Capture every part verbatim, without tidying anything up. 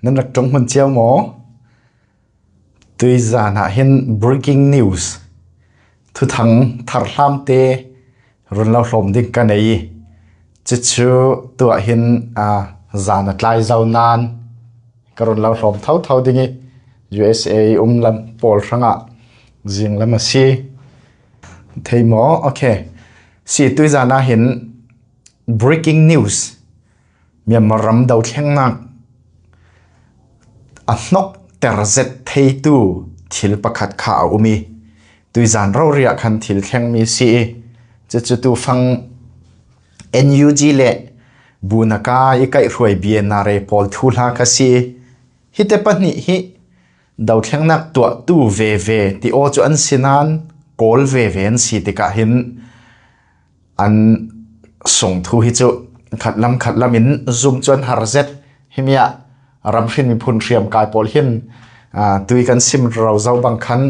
Nan rak ṭung hmun cio maw? Tuizan ah hin breaking news, thuthang tharhlamte run lo hlawm ding ka nei. Cucu tuah hin, aa, zan a tlai zo nan ka run lo hlawm thotho ding i, U S A i um lam pawl hrangah zing lam a si. Thei maw? Okay. Si, tuizan ah hin breaking news, Myanmar ram dothlengnak a hnokter zet theitu thil pakhat kha a um i, tuizan rori ah khan thil thlengmi si i, cucu tu fang N U G le Bunaka i kaihhruai B N R A pawl thuhla kha si i, hite pahnih hi dothlengnak tuahtu veve ti aw cu an si nan, Kawl veve an si tikah hin an sung thu hi cu khatlam khatlam in zum cu an har zet. Himi ah ramhrin miphun hriamkai pawl hin, aa, tui kan sim rero zo bang khan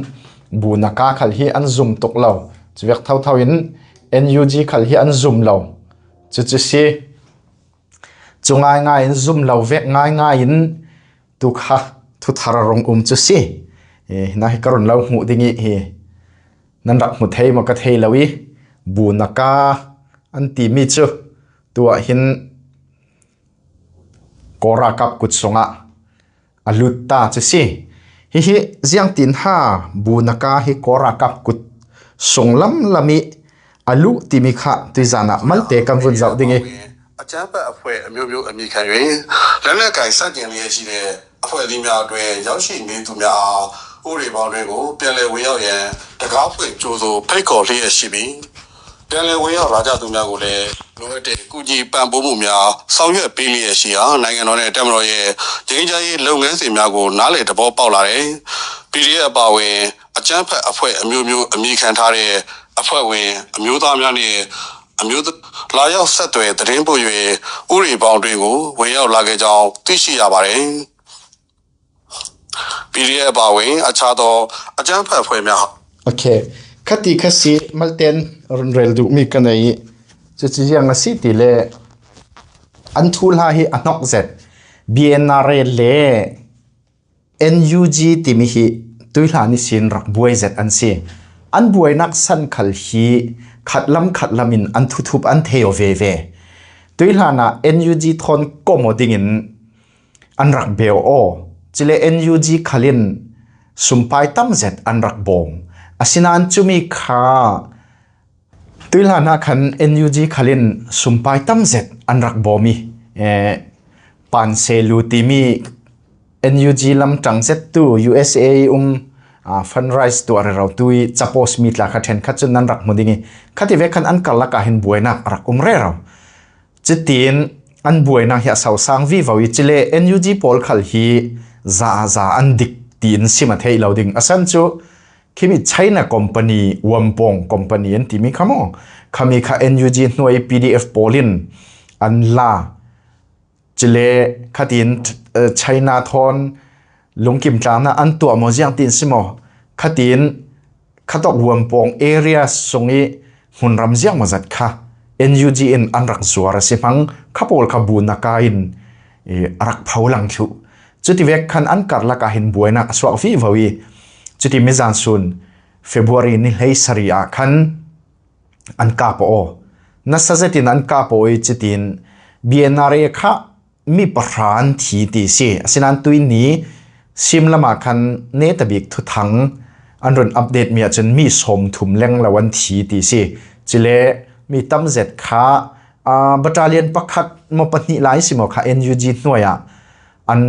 Bunaka khal hi an zum tuk lo. Cuvek thotho in N U G khal hi an zum lo. Cucu si. Cu ngaingai in zum lo vek ngaingai in tu kha thuthar a rung um cu si. Eh, hina hi ka run lo hmuh ding i hi nan rak hmu thei maw ka thei lo i, Bunaka an timi cu tuah hin Kawl ralkap kut sungah a lut ta cu si. Hihi ziangtin ha Bunaka hi Kawl ralkap kut sung lamlam i a luh timi kha tuizan ah malte kan vun zoh ding i. အကြမ်းဖက်အဖွဲ့အမျိုးမျိုးအမည်ခံ၍လက်နက်ကိုင်ဆန့်ကျင်လျက်ရှိတဲ့အဖွဲ့အစည်းများအတွင်းရောက်ရှိနေသူများအားဥပဒေဘောင်တွင်းကိုပြန်လည်ဝင်ရောက်ရန်တံခါးဖွင့်ကြိုဆိုဖိတ်ခေါ်လျက်ရှိပြီး ပြန်လည်ဝင်ရောက်လာကြသူများကိုလည်းလိုအပ်တဲ့ကူညီပံ့ပိုးမှုများဆောင်ရွက်ပေးလျက်ရှိရာနိုင်ငံတော်နဲ့တပ်မတော်ရဲ့ငြိမ်းချမ်းရေးလုပ်ငန်းစဉ်များကိုနားလည်သဘောပေါက်လာတယ်။ P D F အပါအဝင်အကြမ်းဖက်အဖွဲ့အမျိုးမျိုးအမည်ခံထားတဲ့အဖွဲ့ဝင်အမျိုးသားများနဲ့အမျိုးသမီးလာရောက်ဆက်သွယ်သတင်းပို့၍ဥပဒေဘောင်တွင်းကိုဝင်ရောက်လာခဲ့ကြောင်းသိရှိရပါတယ်။ P D F အပါအဝင်အခြားသောအကြမ်းဖက်အဖွဲ့များ Okay. Khati khasi malten runrel duhmi ka nei. Cucu ziang a si ti le an thuhla hi a hnok zet. B N R A le N U G timi hi tuihla ni sin rak buai zet an si. An buainak san khal hi khatlam khatlam in an thuthup an thei aw veve. Tuihlan ah N U G thawn kom aw dingin an rak beu aw. Cule N U G khal in sumpai tam zet an rak bawm. Asinain cumi kha tuihlan ah khan N U G khal in sumpai tam zet an rak bawm i, eh, Panselu timi N U G lam ṭang zet tu U S A i um, ah, fundraise tuah rero tu i chapos mi tla kha ṭhenkhat cun nan rak hmu ding i, khati vek khan an karlak ah hin buainak a rak um rero. Cutin an buainak hi a sosang vivo i, cule N U G pawl khal hi za za an dik tiin sim a theih lo ding. A san cu khimi China company, Wampong company an timi kha maw? Khami kha N U G hnuai P D F pawl in an la. Cule khatin, eh, China thawn lungkim tlangna an tuah maw ziang tiin si maw? Khatin khatawk Wampong area sung i hmunram ziangmawzat kha N U G in an rak zuar a si hmang, kha pawl kha Bunaka in, eh, a rak pho lang thluh. Cuti vek khan an karlak ah hin buainak a suak vivo i, cuti mizan sun February ni hleisarih ah khan an kap aw. Nasa zetin an kap aw i, cutin B N R A kha mi pahra an thi ti si. Asinain tuini sim lamah khan netabik thuthang an run update mi ahcun mi sawmthum leng lo an thi ti si. Cule mi tam zet kha, aa, battalion pakhat maw pahnih lai si maw kha N U G hnuai ah an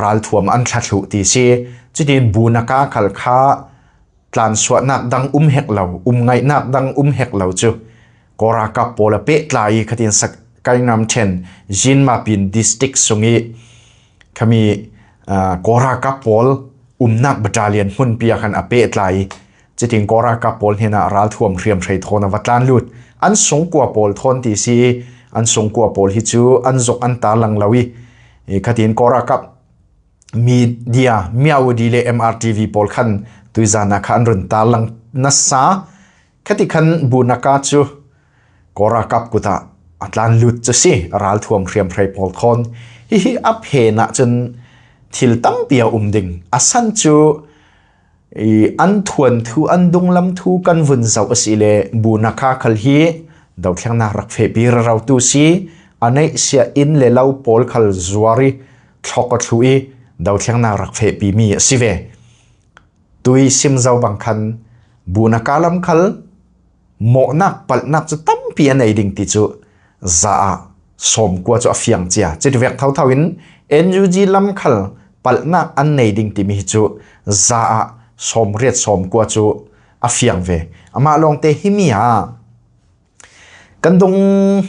ralthuam an thla thluh ti si. Cutin Bunaka khal kha tlansuahnak dang um hek lo, um ngaihnak dang um hek lo cu Kawl ralkap pawl a pehtlai i khatin Sagaing ramṭhen Jinmapin district sung i khami, aa, Kawl ralkap pawl umnak battalion hmunpi ah khan a pehtlai i cutin Kawl ralkap pawl hnenah ralthuam hriamhrei thawn a va tlan lut. An sungkua pawl thawn ti si i an sungkua pawl hi cu an zuk an tarlang lo i, i khatin Kawl ralkap media, Myawaddy le M R T V pawl khan tuizan ah kha an run tarlang nasa. Khati khan Bunaka cu Kawl ralkap kut ah a tlan lut cu si, ralthuam hriamhrei pawl thawn. Hihi a phen ahcun thil tampi a um ding. A san cu i an thuan thu, an dunglam thu kan vun zoh a si le, Bunaka khal hi dothlennak rak fehpi rero tu si, a neihsiah inn le lo pawl khal zuar i thlok a thluh i dothlennak rak fehpi mi a si ve. Tui sim zo bang khan Bunaka lam khal mawhnak, palhnak cu tampi a nei ding ti cu za ah sawmkua cu a fiang cia. Cuti vek thotho in N U G lam khal palhnak an nei ding timi hi cu za ah sawmriat sawmkua cu a fiang ve. Amah lawngte himi ah kan dung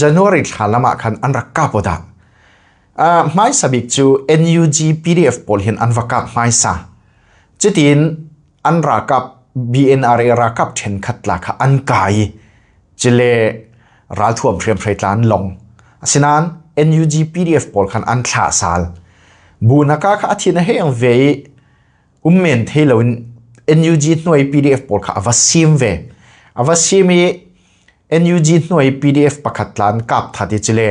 January thla lamah khan an rak kap aw dah. Ah, hmaisa bik cu N U G P D F pawl hin an va kap hmaisa. Cutin an ralkap, B N R A ralkap ṭhenkhat tla kha an kai. Cule ralthuam hriamhrei tla an long. Asinain N U G P D F pawl khan an thlah sal. Bunaka kha a thin a heng ve i um men thei loin N U G hnuai P D F pawl kha a va sim ve. A va sim i N U G hnuai P D F pakhat tla an kap that i cule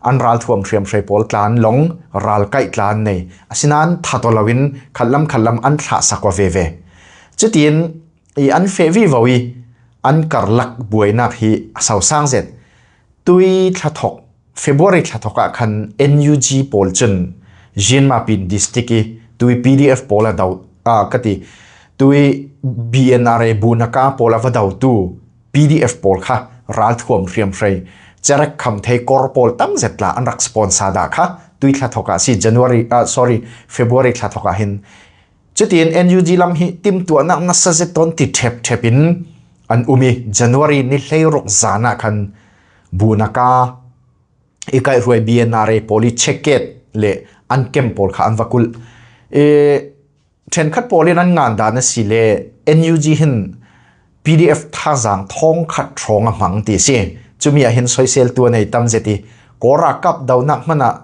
an ralthuam hriamhrei pawl tla an long, ralkaih tla an nei. Asinain that aw loin khatlam khatlam an thlahsak aw veve. Cutin i an feh vivo i an karlak buainak hi a sosang zet. Tui thla thok, February thla thok ah khan N U G pawl cun Jinmapin District i tui P D F pawl a do, ah, ka ti, tui B N R A Bunaka pawl a va dotu P D F pawl kha ralthuam hriamhrei cerek kham thei kor pawl tam zet tla an rak sponsor dah kha tui thla thok ah si, January, ah, sorry, February thla thok ah hin. Cutin N U G lam hi timtuahnak nasa zet tawn ti ṭhepṭhep in an um i January ni hleiruk zan ah khan Bunaka i kaihhruai B N R A pawl i checkgate le an camp pawl kha an va kulh. E, ṭhenkhat pawl in an ngan dan a si le N U G hin P D F thazaang thawngkhat hrawng a hmang ti a si. Cumi ah hin soiseltu a nei tam zet i Kawl ralkap donak hmanh ah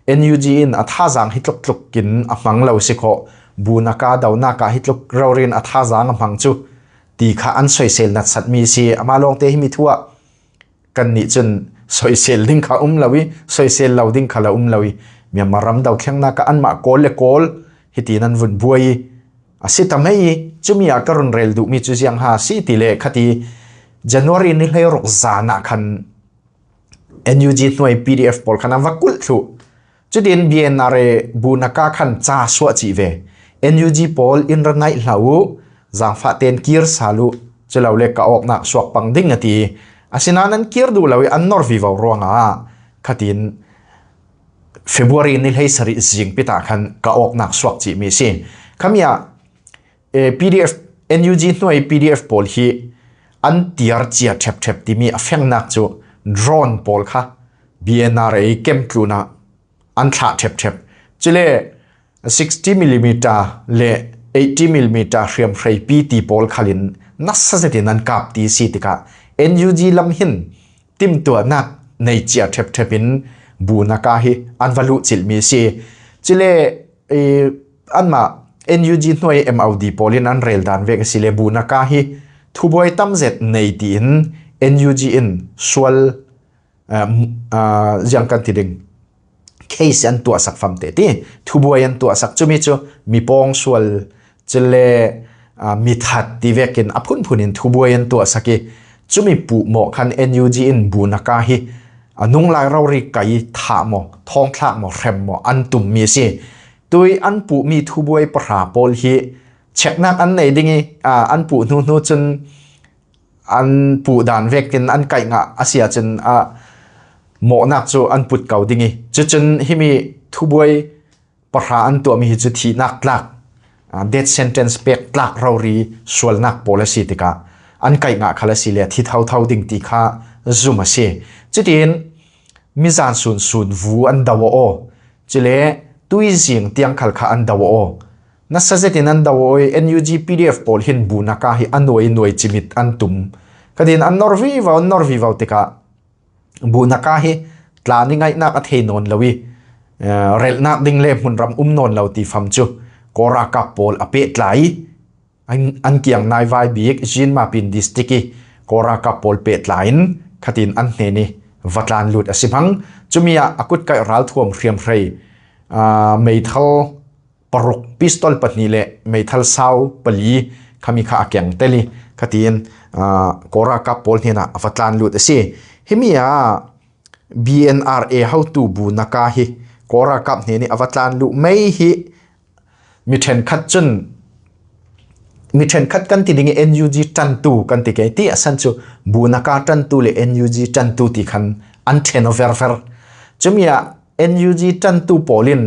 N U G in a thazaang hi tluktluk in a hmang lo si khawh, Bunaka donak ah hi tluk rori in a thazaang a hmang cu ti kha an soisel natsatmi a si. Amah lawngte himi thu ah kannih cun soisel ding kha um lo i, soisel lo ding kha lo um lo i, Myanmar ram dothlennak ah anmah Kawl le Kawl hitin an vun buai i, a si ta mai i, cumi ah ka run rel duhmi cu ziang ha si ti le khati January ni hleiruk zan ah khan N U G hnuai P D F pawl khan an va kulh thluh. Cutin B N R A Bunaka khan ca suah cih ve. N U G pawl in ra naih hlah u, zaangfah tein kir sal u, cu lo le ka awknak suak pang ding a ti. Asinain an kir duh lo i an nor vivo ruangah khatin February ni hleisarih zing pit ah khan ka awknak suak cihmi a si. Khami ah, eh, P D F, N U G hnuai P D F pawl hi an tiar cia ṭhepṭhep timi a fengnak cu drone pawl kha B N R A camp tlun ah an thlah ṭhepṭhep. Cule sixty millimeter le eighty millimeter hriamhrei pi ti pawl khalin nasa zetin an kap ti si tikah N U G lam hin timtuahnak nei cia ṭhepṭhep in Bunaka hi an va luhcilhmi a si. Cule, eh, anmah N U G hnuai M O D pawl in an rel dan vek a si le Bunaka hi thubuai tam zet nei tiin N U G in sual, ah, ah, ziang kan ti ding, case an tuahsak famte ti, thubuai an tuahsak, cumi cu mipawng sual, cule, ah, mithat ti vekin a phunphun in thubuai an tuahsak i, cumi puh maw khan N U G in Bunaka hi a nunglai rori kai thah maw, thawngthlak maw, hrem maw, an tummi a si. Tui an puhmi thubuai pahra pawl hi cheknak an nei ding i, ah, an puh hnuhnu cun an puh dan vekin an kaih ngah a si ahcun, ah, mawhnak cu an put ko ding i, cucun himi thubuai pahra an tuahmi hi cu thihnak tlak, ah, death sentence pek tlak rori sualnak pawl a si tikah an kaih ngah khal a si le thi thotho ding ti kha zum a si. Cutin mizan sunsun vu an do aw. Cule tuizing tiang khal kha an do aw. Nasa zetin an do aw i N U G P D F pawl hin Bunaka hi a nuai nuai cimit an tum. Khatin an nor vivo, an nor vivo tikah Bunaka hi tla ni ngaihnak a thei nawn lo i, eh, relhnak ding le hmunram um nawn lo ti fam cu Kawl ralkap pawl a pehtlai i, an, an kiang naivai bik Jinmapin District i Kawl ralkap pawl pehtlai in khatin an hnen i va tlan lut a si hmang. Cumi ah a kutkaih ralthuam hriamhrei, ah, meithal paruk pistol pahnih le meithal sau pali khami kha a keng tel hi, khatin, ah, Kawl ralkap pawl hnenah a va tlan lut a si. Himi ah B N R A hotu Bu Naka hi Kawl ralkap hnenih a va tlan luh mai hi. Mi ṭhenkhat cun, mi ṭhenkhat kan ti ding i N U G ṭantu kan ti kei ti, a san cu Bu Naka ṭantu le N U G ṭantu ti khan an ṭhen aw verver. Cumi ah N U G ṭantu pawl in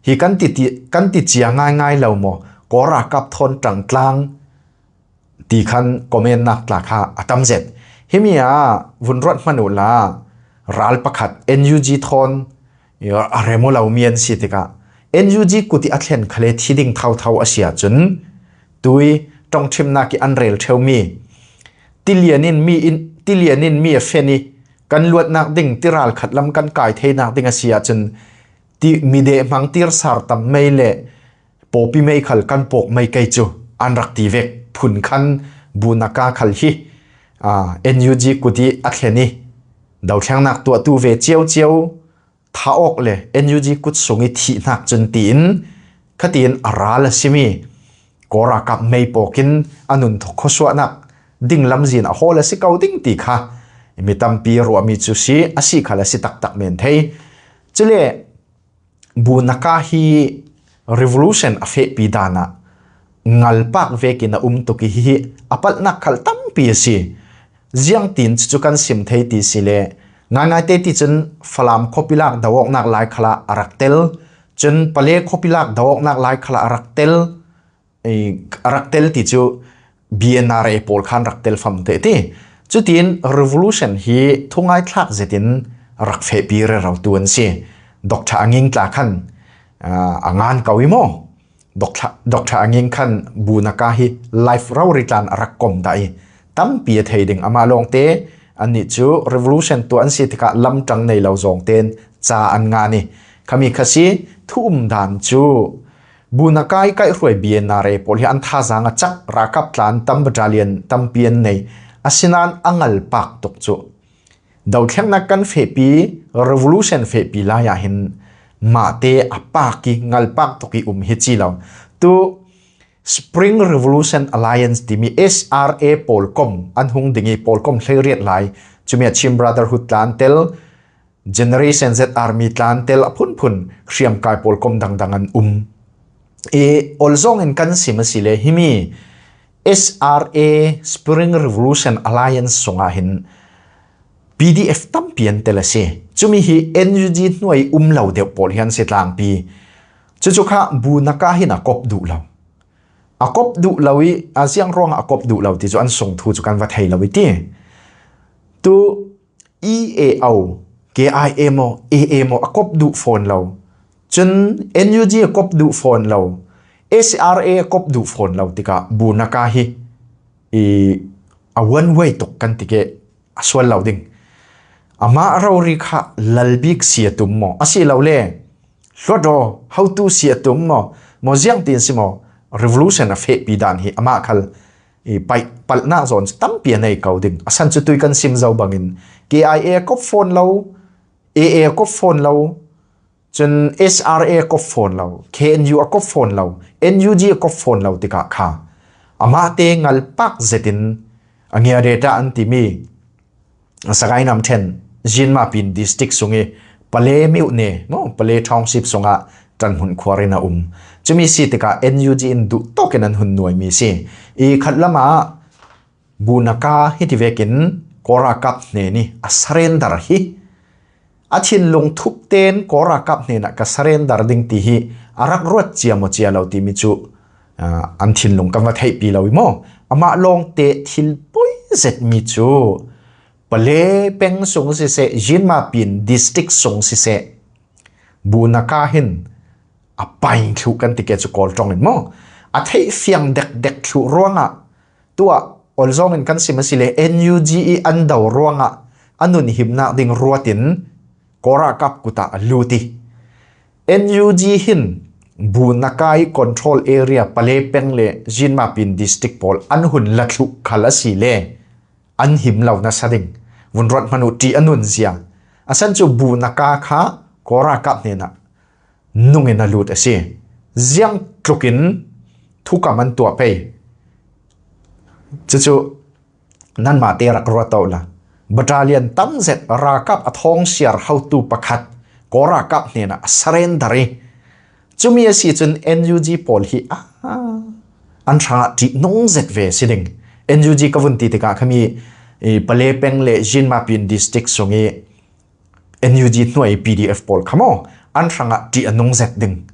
hi kan ti, ti, kan ti cia ngaingai lo maw, Kawl ralkap thawn ṭangtlang ti khan comment nak tla kha a tam zet. Himi ah vun ruat hman uhla ral pakhat N U G thawn a rem aw lo mi an si tikah N U G kut i a thlen khale thi ding thotho a si ahcun tui ṭongṭhimnak i an rel ṭheumi tilian in mi in, tilian in mi a fen i kan luatnak ding tiral khat lam kan kai theinak ding a si ahcun ti, mi deh hmang tirsar tam mai le pawpi mai khal kan pawk mai kei cu an rak ti vek. Phun khan Bu Naka khal hi, aa, N U G kut i a thlen i dothlengnak tuahtu ve cio cio tha awk le N U G kut sung i thihnak cun tiin khatiin a ral a simi Kawl ralkap mei pawkin a nun thawk khuasuahnak ding lamzin a hawl a si ko ding ti kha mi tampi ruahmi cu si a si khal a si taktak men thei. Cule Bu Naka hi revolution a fehpi dan ah ngalpak vekin a um tuk i hihi a palhnak khal tampi a si. Ziangtin cucu kan sim thei ti si le ngaingai te ti cun Falam khuapi lak do awknak lai khalah a rak tel, cun Pale khuapi lak do awknak lai khalah a rak tel, i, a rak tel ti cu B N R A pawl khan rak tel fam te ti. Cutin revolution hi thungai thlak zetin rak fehpi rero tu an si. Doctor Anging tla khan, aa, a ngan ko i maw? Doctor, Doctor Anging khan Bu Naka hi life rori tlan a rak kom dah i tampi a thei ding. Amah lawngte annih cu revolution tuah an si tikah lamṭang nei lo zawngte in ca an ngan i khami kha si. Thu um dan cu Bu Naka i kaihhruai B N R A pawl hi an thazaang a cak, ralkap tlan tam, battalion tampi an nei. Asinain a ngalpak tuk cu dothlengnak kan fehpi, revolution fehpi lai ah hin mahte a pak i ngalpak tuk i um hi ci lo. Tu Spring Revolution Alliance timi S R A pawlkom an hung ding i pawlkom hleiriat lai, cumi ah Chin Brotherhood tla an tel, Generation Z Army tla an tel, a phunphun hriamkai pawlkom dangdang an um. I olzawng in kan sim a si le himi S R A Spring Revolution Alliance sungah hin P D F tampi an tel a si. Cumi hi N U G hnuai um lo deuh pawl hi an si tlangpi. Cucu kha Bu Naka hin a kop duh lo. A kop duh lo i, a ziang ruangah a kop duh lo ti cu an sung thu cu kan va thei lo i ti. Tu E A O, K I A maw, A A maw, a kop duh fawn lo. Cun N U G a kop duh fawn lo. S R A a kop duh fawn lo tikah Bu Naka hi i a one way tuk kan ti ke a sual lo ding. Amah rori kha lal bik si a tum maw? A si lo le, hluat aw, hotu si a tum maw? Maw ziangtin si maw? Revolution a fehpi dan hi amah khal i paih palhnak zawn cu tampi a nei ko ding. A san cu tui kan sim zo bangin K I A a kop fawn lo, A A a kop fawn lo, cun S R A a kop fawn lo, K N U a kop fawn lo, N U G a kop fawn lo tikah kha amahte ngalpak zetin a ngia data an timi Sagaing ramṭhen Jinmapin District sung i Pale myone maw, Pale Township sungah ṭanhmunh khuar in a um. Cumi si tikah N U G in duh tawkin an hun nuaimi si. I khat lamah Bu Naka hiti vekin Kawl ralkap hnen i a surrender hi a thinlung thup tein Kawl ralkap hnenah ka surrender ding ti hi a rak ruat cia maw cia lo timi cu, aa, an thinlung kan va theihpi lo i maw? Amah lawngte thil poi zetmi cu Pale peng sung siseh, Jinmapin District sung siseh, Bu Naka hin a paing thluh kan ti ke cu Kawl ṭong in maw? A theih fiang dekdek thluh ruangah tuah olzawng in kan sim a si le N U G i an do ruangah a nun himnak ding ruatin Kawl ralkap kut ah a lut i N U G hin Bu Naka i control area Pale peng le Jinmapin District pawl an hun la thluh khal a si le an him lo nasa ding, vun ruat hmanh uh ṭih a nun zia. A san cu Bu Naka kha Kawl ralkap hnenah nung in a lut a si. ziang tlukin thukam an tuah pei. Cucu nanmahte rak ruat uh la. Battalion tamzet ralkap a thawng siar hotu pakhat Kawl ralkap hnenah a surrender i, cumi a si cun N U G pawl hi a, an hrangah ṭihnung zet ve si ding. N U G ka vun ti tikah khami i Pale peng le Jinmapin district sung i N U G hnuai P D F pawl kha maw, an hrangah ṭih a nung zet ding.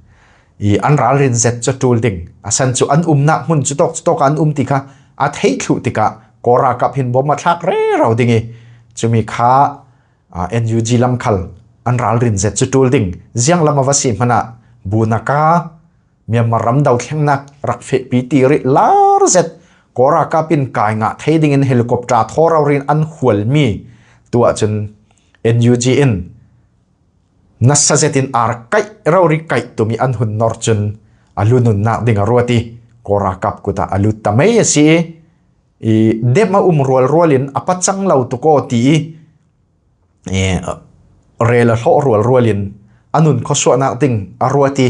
I an ralrin zet cu ṭul ding. A san cu an umnak hmun cutawk cutawk ah an um ti kha a theih thluh tikah Kawl ralkap hin bom a thlak rero ding i, cumi kha, aa, N U G lam khal an ralrin zet cu ṭul ding. Ziang lam a va si hmanah Bunaka Myanmar ram dothlengnak rak fehpi ti rih lar zet Kawl ralkap in kai ngah thei dingin helicopter thaw rori in an hualmi tuah cun N U G in nasa zetin ar kaih rori kaih tumi an hun nor cun a lu nunnak ding a ruat i Kawl ralkap kut ah a lut ta mei a si i, i dem a um rualrual in a pacang lo tuk aw ti i, eh, rel a hlawh rualrual in a nun khuasuahnak ding a ruat i,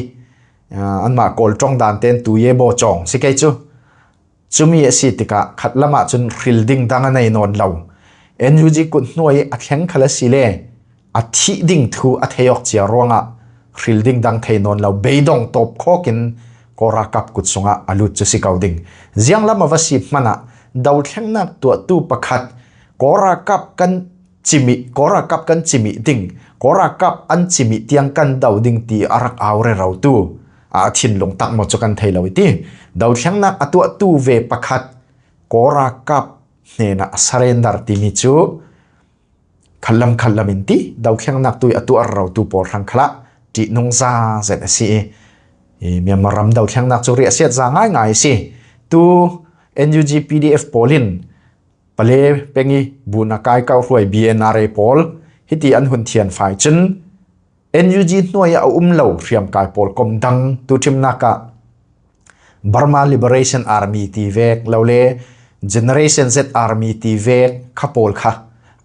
ah, anmah Kawl ṭong dan ten tu ye baw cawng si kei cu. Cumi a si tikah khat lamah cun hril ding dang a nei nawn lo. N U G kut hnuai a thleng khal a si le a thih ding thu a thei awk cia ruangah hril ding dang thei nawn lo, beidong tawp khawkin Kawl ralkap kut sungah a lut cu si ko ding. Ziang lam a va si hmanah dothlengnak tuahtu pakhat Kawl ralkap kan cimih, Kawl ralkap kan cimih ding, Kawl ralkap an cimih tiang kan do ding ti a rak au rerotu a, a thinlung tak maw cu kan thei lo i ti. Dothlengnak a tuahtu ve pakhat Kawl ralkap hnenah a surrender timi cu khatlam khatlam in ti, dothlengnak tui a tuah rerotu pawl hrang khalah ṭihnung za zet a si i, i Myanmar ram dothlengnak cu riahsiat za ngaingai a si. Tu N U G P D F pawl in Pale peng i Bunaka i kauhruai B N R A pawl hiti an hun thianfai cun N U G hnuai ah a um lo hriamkai pawl kom dang tu ṭhimnak ah Burma Liberation Army ti vek lo le Generation Z Army ti vek kha pawl kha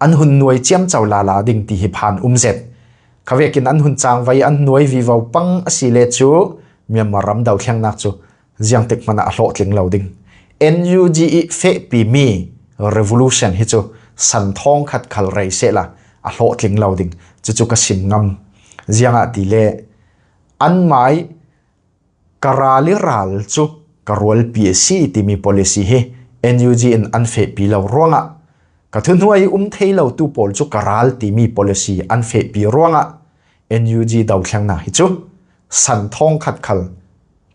an hun nuai ciamco lala ding ti hi phan um zet. Kha vekin an hun cangvai an nuai vivo pang a si le cu Myanmar ram dothlengnak cu ziangtik hmanah a hlawhtling lo ding. N U G i fehpimi revolution hi cu san thawng khat khal rei sehla a hlawhtling lo ding. Cucu ka sim ngam. Ziangahtile anmai ka ral i ral cu ka rualpi a si timi policy hi N U G in an fehpi lo ruangah ka thuhnuai i um thei lotu pawl cu ka ral timi policy an fehpi ruangah N U G dothlengnak hi cu san thawng khat khal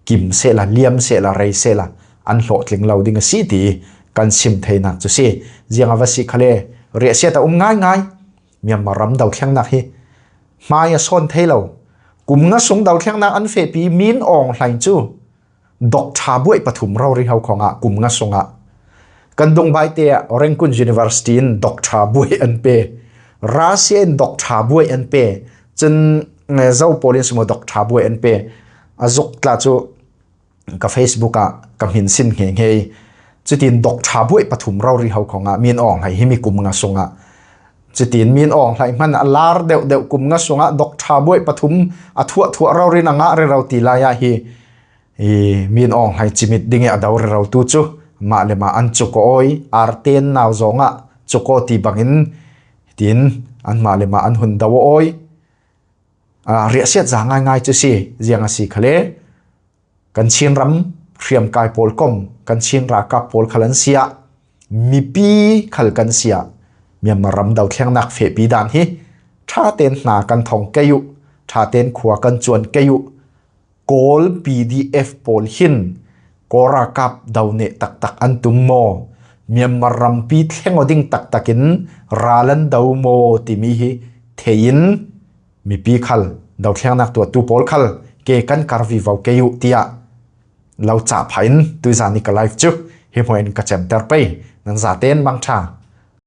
kim sehla, liam sehla, rei sehla an hlawhtling lo ding a si ti kan sim theinak cu si. Ziang a va si khale riahsiat a um ngaingai. Myanmar ram dothlengnak hi hmai a sawn thei lo. Kum nga sung dothlengnak an fehpi Min Aung Hlaing cu Doctor buai pathum rori ho khawngah kum nga sungah kan dungbaite ah Rangoon University in Doctor buai an pe, Russia in Doctor buai an pe, cun, eh, Zo pawl in simo Doctor buai an pe. A zuk tla cu ka Facebook ah ka hmin sin hngehnge. Cutin Doctor buai pathum rori ho khawngah Min Aung Hlaing hi mi kum nga sungah, cutin Min Aung Hlaing hman a lar deuhdeuh kum nga sungah Doctor buai pathum a thuah thuah rori in a ngah rero ti lai ah hi i Min Aung Hlaing cimit ding i a do rero tu cu mah le mah an cuk aw i, arten nau zongah cuk aw ti bangin tin anmah le mah an hun do aw i, a, riahsiat za ngaingai cu si. Ziang a si khale kan Chin ram hriamkai pawl kom, kan Chin ralkap pawl khal an siah, mipi khal kan siah. Myanmar ram dothlengnak fehpi dan hi ṭhaten hna kan thong kei uh, ṭhaten khua kan cuan kei uh. Kawl P D F pawl hin Kawl ralkap do neh taktak an tum maw? Myanmar rampi thleng aw ding taktak in ral an do maw timi hi thei in mipi khal, dothlengnak tuahtu pawl khal ke kan kar vivo kei uh tiah lo cah phah in tuizan i ka live cu hi hmuai in ka cemter pei. Nan zaten mangṭha.